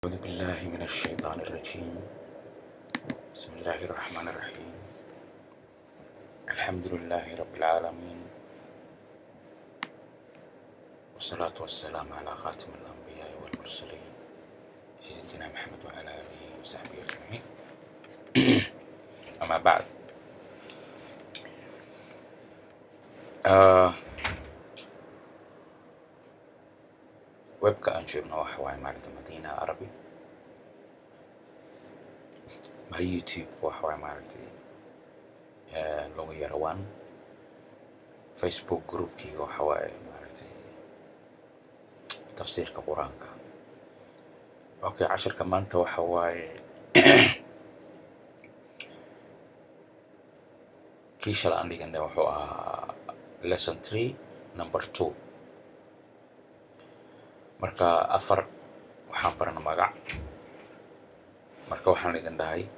أعوذ بالله من الشيطان الرجيم. بسم الله الرحمن الرحيم. الحمد لله رب العالمين، والصلاة والسلام على خاتم الأنبياء والمرسلين، سيدنا محمد وعلى آله وصحبه أجمعين. أما بعد، webka aan joogno waxa waaye maaragta Madina Arabi. My YouTube waxa waaye maaragtay logu yaro one. Facebook groupkayga waxa waaye maaragtay tafsiirka Qur-aanka. Okay, cashirka maanta waxa waaye kii shalay aan dhiganay, wuxuu ahaa lesson 3 number 2. Marka afar waxaan barana magac. Marka waxaan idin dhahay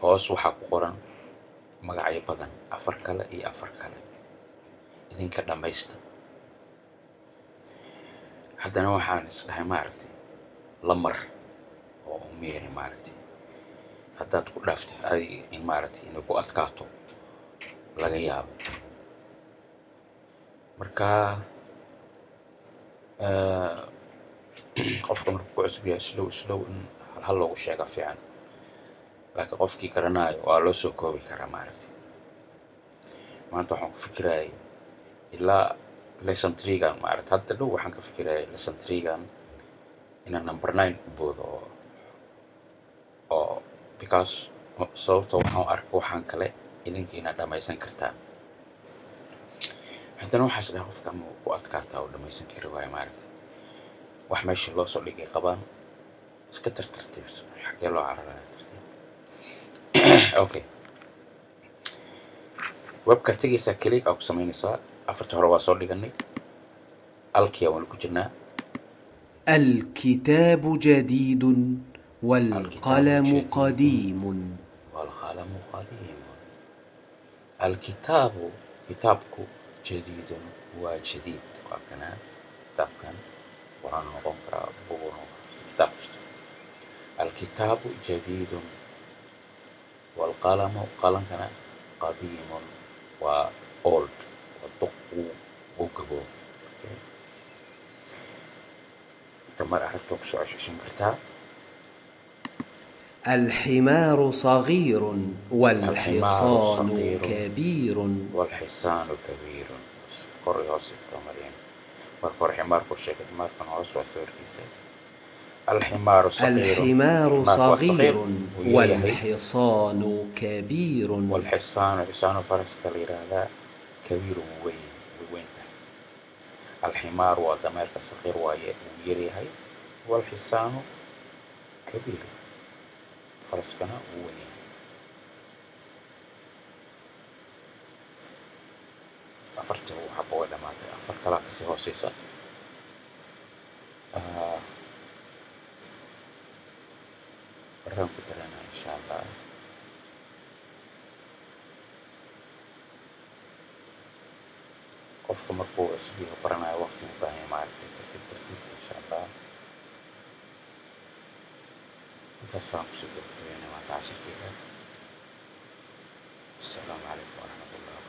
hoos waxaa ku qoran magacyo badan, afar kale iyo afar kale, idinka dhammaysta. Haddana waxaan isdhahay maaragtay la mar oo umeeri maaragtay haddaad ku dhaaftid adiga in maaragtay inay ku adkaato laga yaabo. Marka qofka markuu ku cusub yahay, slow slow in hal hal loogu sheega fiican, laakiin qofkii garanaayo waa loo soo koobi karaa maaragtay. Maanta waxaan ku fikirayay ilaa lesson 3-gan maaragtay. Hadda dhow waxaan ka fikirayay lesson 3-gan inaan number 9 u boodo oo because sababta waxaan u arkay waxaan kale idinka inaad dhammaysan kartaan. Haddana waxaas dhahay qofka ama ku adkaataa oo dhammaysan kari waayo maaragtay wax meesha loo soo dhigay qabaan. Iska tartartiibso, xaggee loo cararaya? Tartiib. Okay, webka tegaysaa, click aa ku samaynaysaa. Afarta hore waa soo dhiganay, alkiya waan ku jirnaa. الكتاب جديد الكتاب والقلم جديد قديم. والقلم قديم. الكتاب kitaabku جديد waa jadiid, waa kana kitaabkan, quraan noqon karaa, bugu noqon karaa, kitaab kasta. الكتاب جديد والقلم qalankana قديم waa old, waa duq, wuu gaboobay. Okay, inta mar aragto kusoo cesheshan kartaa. الحمار صغير الحمار والحصان صغير كبير. والحصان كبير. Kor iyo hoos iska mariyeen. Marka hore ximaarku sheegay, ximaarkan hoos waa sawirkiisa. الحمار صغير. الحمار ximaarku waa صغير صغير, wuu yaryahay. والحصان كبير. والحصان, حصان faraska la yidhaahdaa, كبير wuu weyn, way weyn tahay. الحمار waa dameerka, صغير waaye, wuu yaryahay. والحصان كبير, faraskana wuu weyn yahay. Afarta xabo way dhamaatay, afar kalaa kasii hooseysa. Baraan ku daranaa insha Allah. Qofka markuu cusub yahay baranayo waqti u baahan yahay maaragtay, tartiib tartiib insha Allah. Intaasaan kusoo gabagabeynaa maanta cashirkeyga. Asalaamu calaykum waraxmat ullahi.